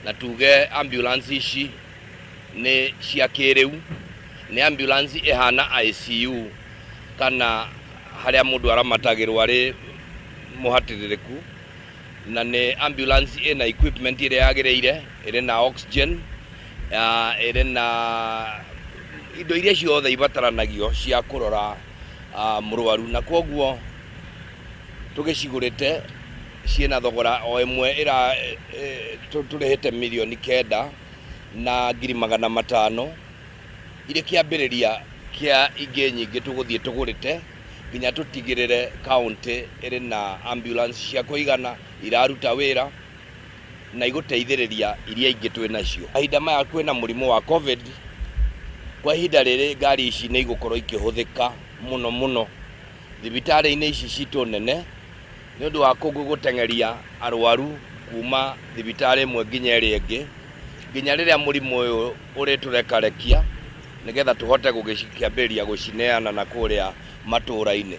Na tuge ambulance ici nĩ cia kĩrĩu, nĩ ambulance ĩhana ICU kana harĩa mũndũ aramatagĩrwo arĩ mũhatĩrĩrĩku, na nĩ ambulance ĩna equipment ĩrĩa yagĩrĩire, ĩrĩ na oxygen, ĩrĩ na indo iria ciothe ibataranagia cia kũrora mũrwaru, na kwoguo tũgĩcigũrĩte ciĩna thogora o ĩmwe ĩra tũrĩhĩte 9,500,000, irĩ kĩambĩrĩria kĩa ingĩ nyingĩ tũgũthiĩ tũgũrĩte nginya tũtigĩrĩre kaũntĩ ĩrĩ na ambulance cia kũigana iraruta wĩra na igũteithĩrĩria iria ingĩ twĩ nacio. Mahinda maya kwĩna mũrimũ wa Covid, kwa ihinda rĩrĩ ngari ici nĩ igũkorwo ikĩhũthĩka mũno mũno thibitarĩ-inĩ ici citũ nene nĩ ũndũ wa gũteng'eria arwaru kuma thibitarĩ ĩmwe nginya ĩrĩa ĩngĩ, nginya rĩrĩa mũrimũ ũyũ ũrĩtũrekarekia nĩgetha tũhote gũkĩambĩrĩria gũcineana na kũrĩa matũũra-inĩ.